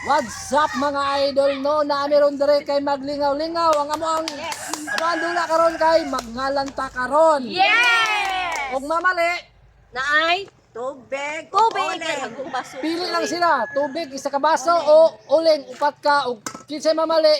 What's up, mga idol, no? Naa mi ron dire kay maglingaw-lingaw. Ang amo ang amo ang dula karon kay magngalan ta karon. Yes! Og mamali, Naay Tubig. tubig. Uling. Akong baso. Pili lang sila, tubig isa ka baso o uling upat ka og kinsay mamali.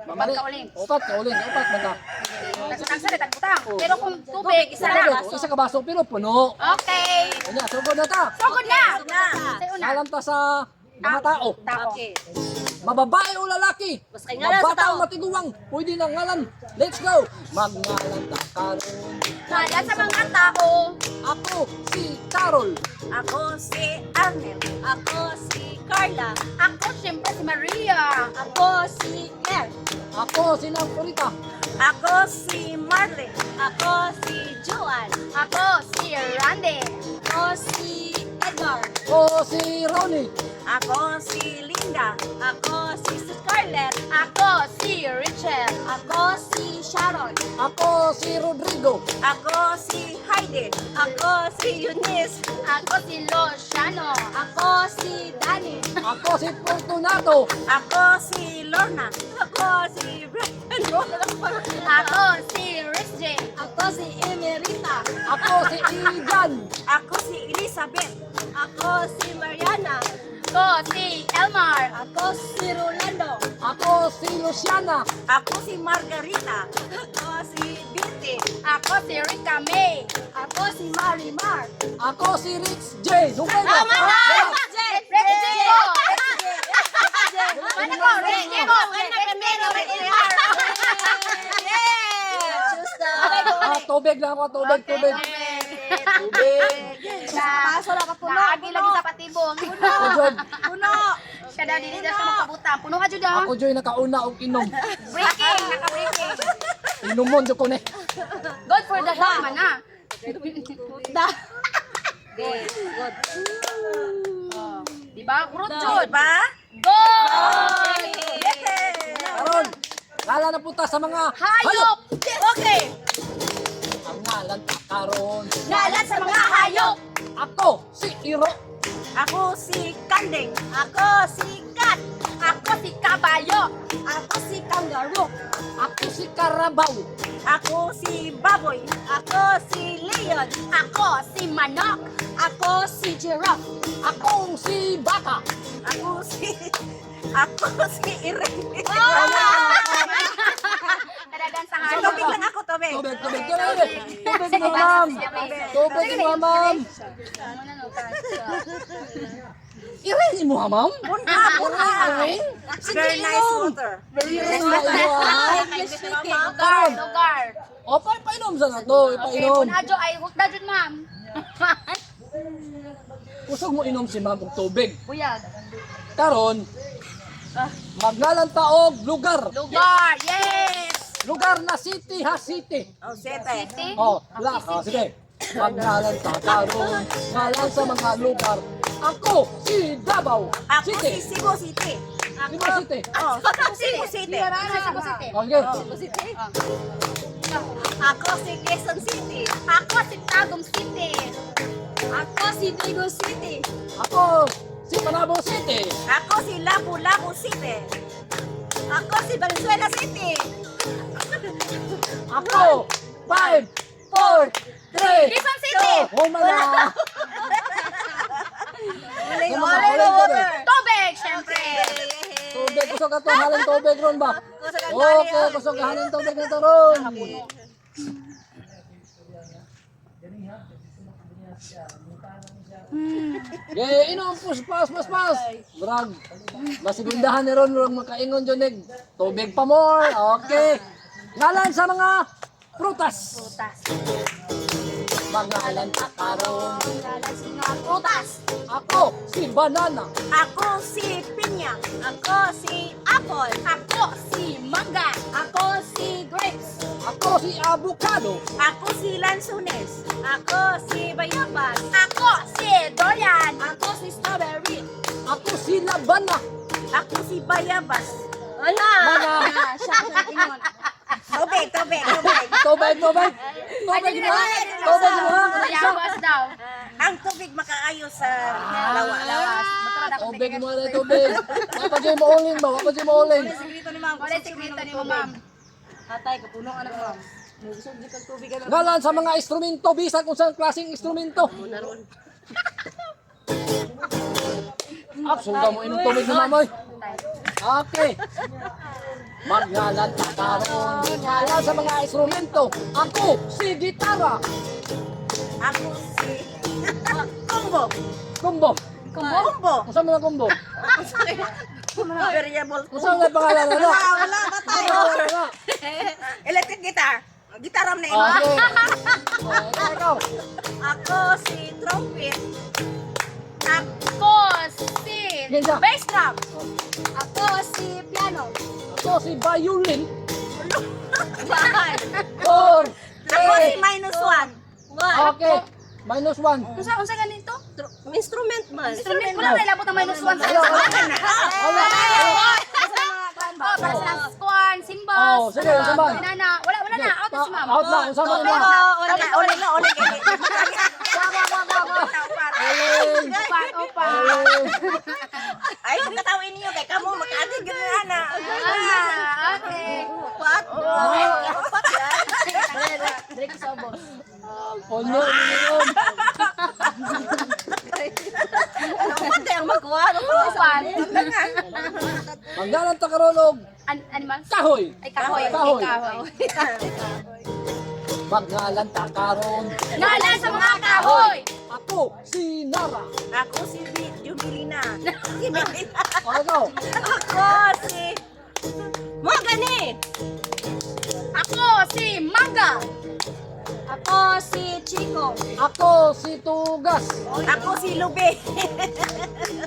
Mamali. Upat ka uling. Upat ka uling, upat man ka. Tagsa na tagbutang. Pero kung tubig, isa lang. Tubig, isa ka baso pero puno. Okay. Unya, sugod na ta. Sugod na. Na. Say una. Ngalan ta sa mga tao. Tao. Okay. Mababae o lalaki. Mas kay ngalan sa Mabata tao. o matiguang. Pwede na ngalan. Let's go. Magngalan ta karon. Ngalan sa mga tao. Ako si Carol. Ako si Arnel. Ako si Carla. Ako siyempre si Maria. Ako si Mer. Ako si Nang Purita. Ako si Marlene. Ako si Joan. Ako si Randy. Ako si Edgar. Ako si Ronnie. Ako si Linda. Ako si Scarlett. Ako si Richel. Ako si Sharon. Ako si Rodrigo. Ako si Heidi. Ako si Eunice. Ako si Luciano. Ako si Danny. Ako si Fortunato. Ako si Lorna. Ako si Brian. Ako si Rich J. Ako si Emerita. Ako si Igan. Ako si Elizabeth. Ako si Mariana. Ako si Elmar. Ako si Rolando. Ako si Luciana. Ako si Margarita. Ako si Beauty. Ako si Rica May. Ako si Marimar. Ako si Rich J. Dugay na. Tama na! Rich J ko! Ano ko? Rich J ko! Rich J ko! Choose the Ah, tubig lang ako, tubig, tubig. Tubig. Paso na ka puno. Naagi lagi sa patibong. Ako Joy, Puno. Siya daw, dili daw siya magpabutang. Puno ka jud ah. ako Joy nakauna og inom. Breaking, naka-breaking. Inumon jud ko ni. Good for the health man ah. Good. Good. Oh, di ba? Kurot jud. Diba? Good! Karon, ngalan na punta sa mga Hayop! Okay. Ang ngalan ta karon. Ngalan sa mga hayop! Ako si Iro. Ako si Kanding. Ako si Kat. Ako si Kabayo. Ako si Kangaroo. Ako si Karabaw. Ako si Baboy. Ako si Leon. Ako si Manok. Ako si Giraffe. Ako si Baka. Ako si Irene. Kadagan sa hayop. Tubig lang ako, tubig. Tubig, tubig, tubig. Tubig mo, ma'am. Tubig mo, ma'am. Iring mo, ma'am. Puna, puna. Iring? Very nice water. Iring mo, ha? English speaking. Lugar, lugar. O, painom sa na to. Okay, Ipainom. punajo ay hukda jud, ma'am. Kusog mo inom si ma'am og tubig. Buyag. Karon, magngalan ta og lugar. Lugar, yes! Lugar na city ha, city. Oh, sete. City. Oh, la, oh, sige. Magngalan ta karon, ngalan sa mga lugar. Ako si Davao Ako City. si Cebu City. Cebu City. Oh, Cebu City. Cebu City. Oh, sige. Ako si Quezon City. Ako si Tagum City. Ako si Digo City. Ako si Panabo City. Ako si Lapu-Lapu City. Ako si Valenzuela City. Ako 5, 4, 3, Quezon City. 2, Homa na. Uling, Tama, uling uling water. Tubig, syempre. Tubig, kusog ka to, halin tubig ron ba? Kusog ang Okay, tali. kusog ka halin tubig na to ron. Ge, inom, push, pass, pass, pass. Brag. Masigundahan ni ron, rong makaingon dyan, nig. Tubig pa more. Okay. Ngalan sa mga prutas. Prutas. Mangalan ta karon. Ngalan sa mga prutas. Ako si banana. Ako si Pinya. Ako si Apple. Ako si mangga. Ako si Grapes. Ako si avocado. Ako si Lansunes. Ako si Bayabas. Ako si durian. Ako si Strawberry. Ako si labana. Ako si Bayabas. Wala. Mana. Siya, siya, ingon. Tubig, tubig, tubig. Tubig, tubig. Tubig mo. Tubig mo. Bayabas daw. Ang tubig makaayo sa lawas. Tubig mo na tubig. Wa pa dyan mauling ba? Wa pa dyan mauling. Wala sekreto ni ma'am. Atay, kapuno anak ma'am. Nagusog di kag tubig anak. Ngalan sa mga instrumento, bisan kung saan klaseng instrumento. Absurda mo inom tubig na mamoy. Okay. Magngalan ta karon. Ngalan sa mga instrumento. Ako si gitara. Ako si Kumbo. Kumbo. Kumbo. Unsa mga kumbo? Variable. Unsa nga pangalan ano? Wala, wala, patay. Wala, wala. Electric guitar. Gitara na imo. Okay. Oh, ikaw, ikaw. Ako si trumpet. Ako si Kinsa? bass drum. Ako si piano. Ako si violin. One. Four. Ako si Three. -1. One. Okay. -1. Unsa ganito? Instrument man. Instrument wala na ilabot ang -1 sa Wala, wala. Wala. Oh, para sa kuan, cymbals. Oh, sige, unsa man? Nana, wala wala na, out na si ma'am. Out na, unsa man na? Ole, ole, ole. Uling. Opa, opa. Uling. Ay, kung katawin niyo kay kamo makaagig ganun ana. Ah, okay. Upat. Upat yan. Drink sa ubos. Puno yun. Ano upat ang magkuha? Ano pa sa Upat. Manggalan ta karon og Animals? kahoy. Ay, kahoy. Kahoy. Kahoy. Mangalan ta karon. Ngalan sa mga kahoy. Ako si Nara. Ako si Jubilina. Jubilina. O ikaw. Ako si Mogani. Ako si Mangga. Ako si Chico. Ako si Tugas. Ako si Lube.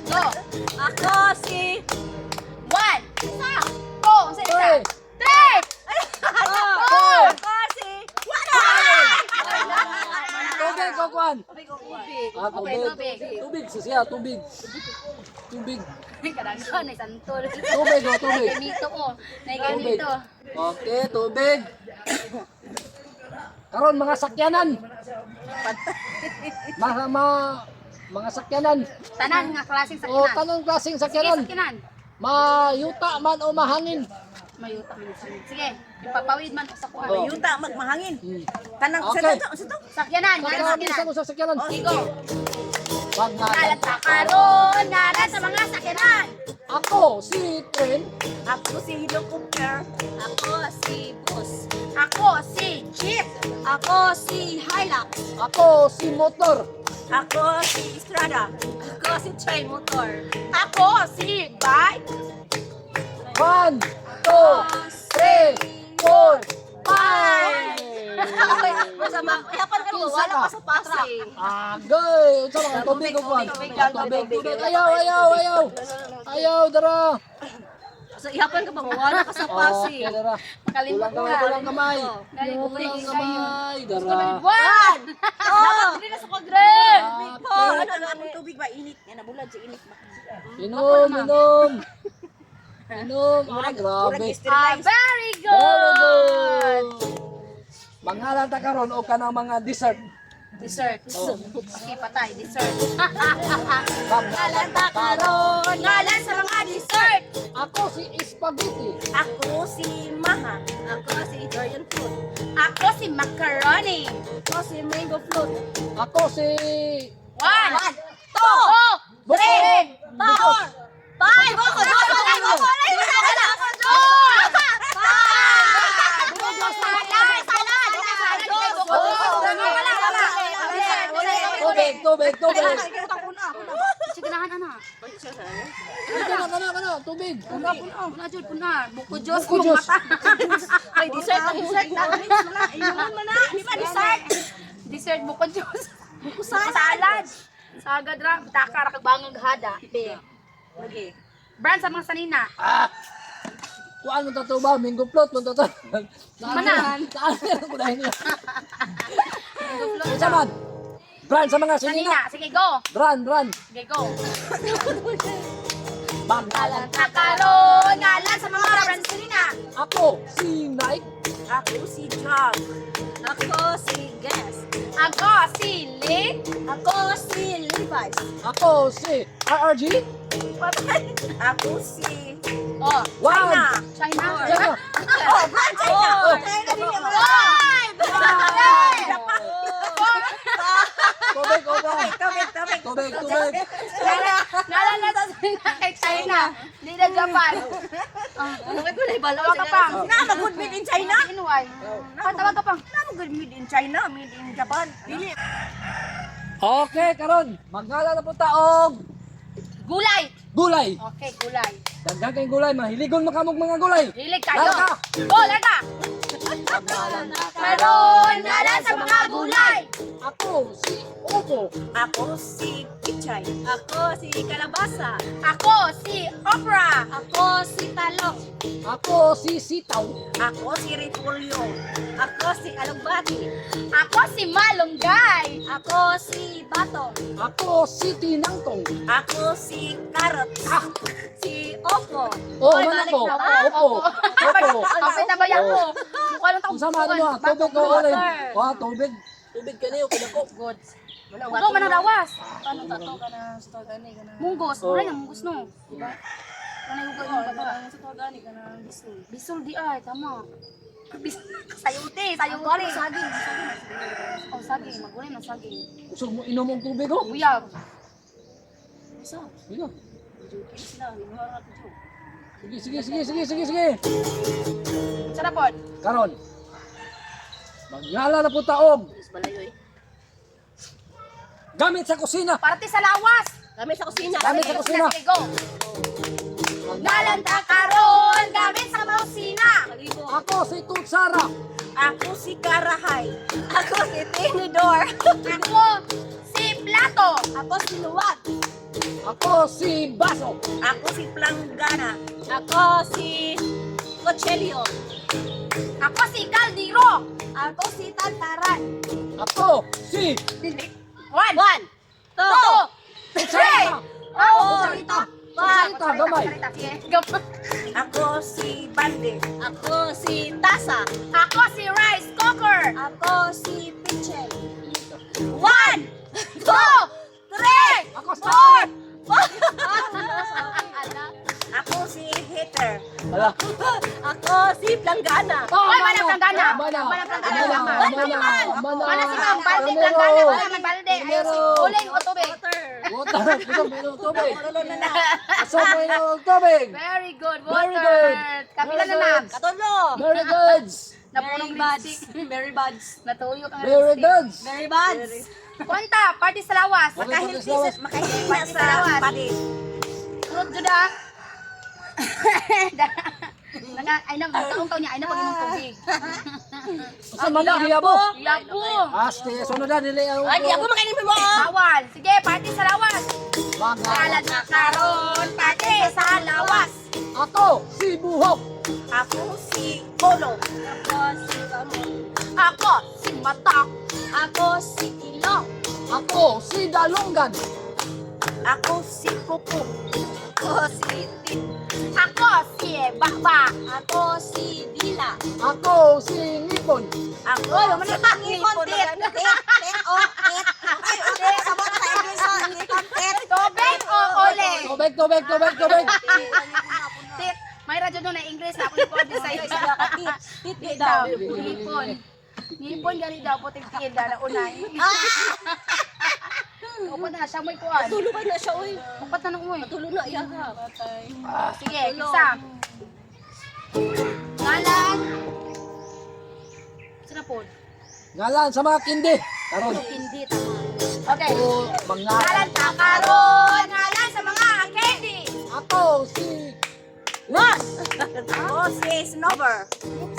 Go. Ako si One. Isa. Go. Isa. Isa. Three. Three. Four. Ako si Wala. Tubig o kwan. Tubig. Ah, tubig. Okay, tubig. Tubig sa siya, tubig. Tubig. Kadaghan na santol. Tubig o tubig. Ganito oh. Nay Tubig. ganito. Okay, tubig. Karon mga sakyanan. Mga mga, mga sakyanan. Tanan nga klaseng O sakyanan. tanong klaseng Sige, sakyanan. sakyanan. Mayuta man o mahangin. Mayuta man sa. Sige, ipapawid man ko sa kuan. Oh. Yuta magmahangin. Tanang Okay. sa to, sa to. Sakyanan, ngalan Sakyanan, sakyanan. bisan ko sa sakyanan. Oh, Sige. Pangalan Ngalan sa karon, ngalan sa mga sakyanan. Ako si Tren. Ako si helicopter. Ako si Bus. Ako si Jeep. Ako si Hilux. Ako si Motor. Ako si Estrada. Ako si Train Motor. Ako si Bike. 1, 2, 3, 4, 5. Masama. Yapan ka mo, wala pa sa passing. Agay! Unsa man tubig ko kwan? Tubig, tubig. Ayaw, ayaw, ayaw. Ayaw, dara. So, ihapan ka ba? Wala ka sa passing. Okay, dara. Makalimot Kulang kamay, ka. kulang kamay. Dali, Kulang kamay, dara. One. Dapat dili na sa pag-grade. Oh, ano ano among tubig ba init? Nga nabulad sa init ba? Inom, inom. Inom. Ah, Murag grabe. Ah, sterilize. very Very good. good. Mangalan ta karon og kanang mga dessert. Dessert. Oh. Okay, patay. Dessert. Mangalan ta karon. Ngalan sa mga dessert. Ako si Spaghetti. Ako si Maha. Ako si Durian Fruit. Ako si macaroni. Ako si Mango Fruit. Ako si One. Two. Buko. Three. Four. Five. Boko, boko, boko. Tubig, tubig, tubig. Sige na, ana. Ito na, kana, kana, tubig. Puna, Jud, puna. Buko Diyos, Buko Diyos. mata. Ay, dessert. Ang dessert. Di ba dessert? Dessert, buko Diyos. Buko salad. Sagad ra, taka ra kag bangag hada. Be. Okay. Brand sa mga sanina. Ah! Kuan mo tato ba? Minggo plot mo tato. Manan. Saan na ko dahil niya? Unsa man? Brand sa mga sinina. Sanina. Sige, go. Brand, brand. Sige, go. Pangalan. Nakaroon, ngalan sa mga brand sa sanina. Ako si Nike. Ako si Jack. Ako si Guess. Ako si Lee. Ako si Levi's. Ako si RRG. Ako si Oh, One. China. China. China. Oh, brand China. Four. China din yung Five. Three. Tubig, obra. Tubig, tubig. Tubig, tubig. Ngalan na sa kay China. Di na Japan. Ano ko na ibalo? Tawag ka pa. Na, mag-good made in China. Inuay. Tawag ka pa. Na, mag-good made in China, made in Japan. Dili. Okay, karon magngalan na po taog Gulay. gulay. Okay, gulay. Daghan kayong gulay, mahiligon makamog mga gulay. Hilig kayo. Larga. Go, larga. Karon ngalan sa mga gulay. Ako si Opo. Ako si Pichay. Ako si Kalabasa. Ako si Oprah. Ako si Talong. Ako si Sitaw. Ako si Repolyo. Ako si Alugbati. Ako si Malunggay. Ako si Batong. Ako si Tinangtong. Ako si Carrot. Ah, Si Opo. oh, Oy, man balik ako. na. Opo. Opo. Kapit na ba yan ko? Mukha lang taong Unsa man ano ah, tubig o uling. Oh, tubig. Tubig kaniyo kinako. Good. Ikaw man ang lawas. Paano ta to kana sa tawag ani kana Munggos. Oh. Wala nga munggos no. Diba? Wala yung yung baba. sa tawag ani kana bisol. Bisol di ay, tama. Sayuti, sayuti. Saging, saging. Oh, saging. Magulay ng saging. Gusto mo inom og tubig oh. Buyag. Isa. Sige. Joke sila, hinuha ka joke. Sige, sige, sige, sige, sige, sige. Sarap pod. Karon. Magngalan na po taog. Is balayo eh. Gamit sa kusina. Parte sa lawas. Gamit sa kusina. Gamit sa kusina. Sige, go. Nalanta karon gamit sa mausina. Kalibo. Ako si Tutsara. Ako si Karahay. Ako si Tinidor. Ako si Plato. Ako si Luwag. Ako si Baso. Ako si Planggana. Ako si Cochelio. Ako si Caldiro. Ako si Tantaran. Ako si One, 1, 2, two, three. Kutsarita. Oh, Kutsarita. Kutsarita, gamay. Sige, gamay. Ako si Balde. Ako si Tasa. Ako si Rice Cooker. Ako si Pichel. 1, 2, 3, Ako si 4. Ako si Hater. Ala. Ako si Planggana. Oh, Oy, mana planggana. Mana. Mana planggana. Mana. Mana. Mana. Mana si Ma'am Balde Primero. planggana. Wala man balde. Ayaw si Primero. uling o tubig. Water. Water. Gusto mo inom tubig. Tulo na na. Gusto mo inom tubig. Very good. Very Water. good. Kapila Very na ma'am. good. Katulo. Very good. Napunong Very bad. lipstick. Very bad. Natuyo ka nga Very lipstick. good. Very bad. Kwanta, party sa lawas. Okay, Makahilti sa makahilti na sa body. Fruit jud ah. Naka ay na taong taon niya ay na pag inom tubig. Usa man ang hiyabo. Yapo. Aste, sunod na dili ang Ay, di ako makainin mo. ah. Bawal. Sige, party sa lawas. Mga Kalat na karon, party sa lawas. Ako si Buhok. Ako si Polo. Ako si Kamon. Ako si Mata. Ako si Ilong. Ako si Dalunggan. Ako si Kuko. Ako si Tit. Ako si Baba. Ako si Dila. Ako si Ngipon. Ako Oy, si wala Ngipon. Ngipon, tit. Tit, tit, oh, tit. Ay, okay, sabot sa English, oh, ngipon, tit. Tubig o uling? Tubig, tubig, tubig, tubig. Tit. May radyo doon na English na ako ni Pwede sa iyo. Tit. Tit Tit daw. Ngipon. Ngipon gani daw puting tiil daw na unay. Upat na siya mo'y kuan. Tulo ka na siya, oy. Upat na nung uy. Tulo na, iya ka. Sige, isa. Ngalan. Sino po? Ngalan sa mga kindi. Karon. Hindi, tama. Okay. Ako mga Ngalan ta karon. Ngalan sa mga candy. Ako si Mas. Ako si Snover.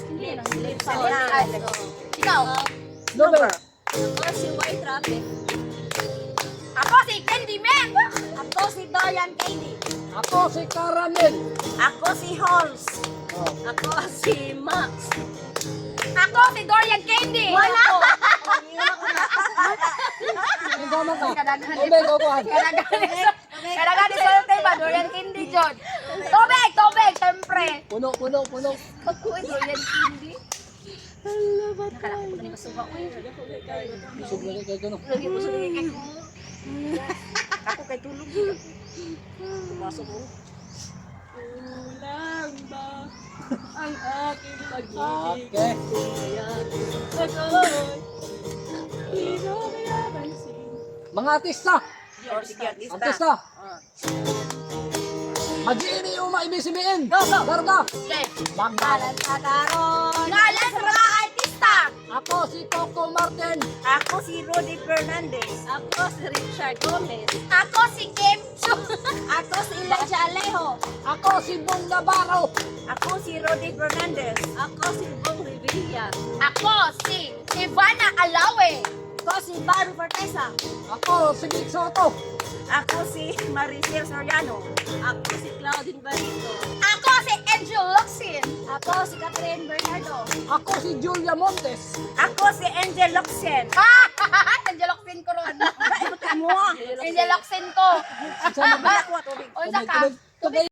Hindi lang. Lips. Wala. Ikaw. Nover. Ako si White Rabbit. Ako si Candyman. Ako si Dorian Candy. Ako si Caramel. Ako si Halls. Oh. Ako si Max. Ako si Dorian Candy. Wala. Ikaw man ka. Kadaghan. Tubig o kuan. Kadaghan ni Solte ba? Dorian Candy, John. Tubig, tubig, syempre. Puno, puno, puno. Uy, Dorian Candy. Nakalaki po na ni Kasuga. Uy, Busog na kay kuno. lagi po sa kay ko. Ako kay tulog. Pumasok ko. Kulang ba ang aking pag-ibig? Okay. Kaya ako'y di ko pinapansin. Mga artista. Sige, artista. Artista. Mag-iini o maibisibin. Go, go. Larga. Okay. Magbalan. Sa karon. Ngalan sa mga artista. Ako si Coco Martin. Ako si Rudy Fernandez. Ako si Richard Gomez. Ako si Kim Chu. Ako si Elijah Alejo. Ako si Bong Navarro. Ako si Rudy Fernandez. Ako si Bong Revilla. Ako si Ivana Alawe. Ako si Baru Fortesa. Ako si Vic Soto. Ako si Maricel Soriano. Ako si Claudine Barito. Ako si Angel Locsin. Ako si Catherine Bernardo. Ako si Julia Montes. Ako si Angel Locsin. Angel Locsin ko ron. Mo. Angel Locsin ko. Isa na ba? Ako tubig. Unsa ka? Tubig, tubig.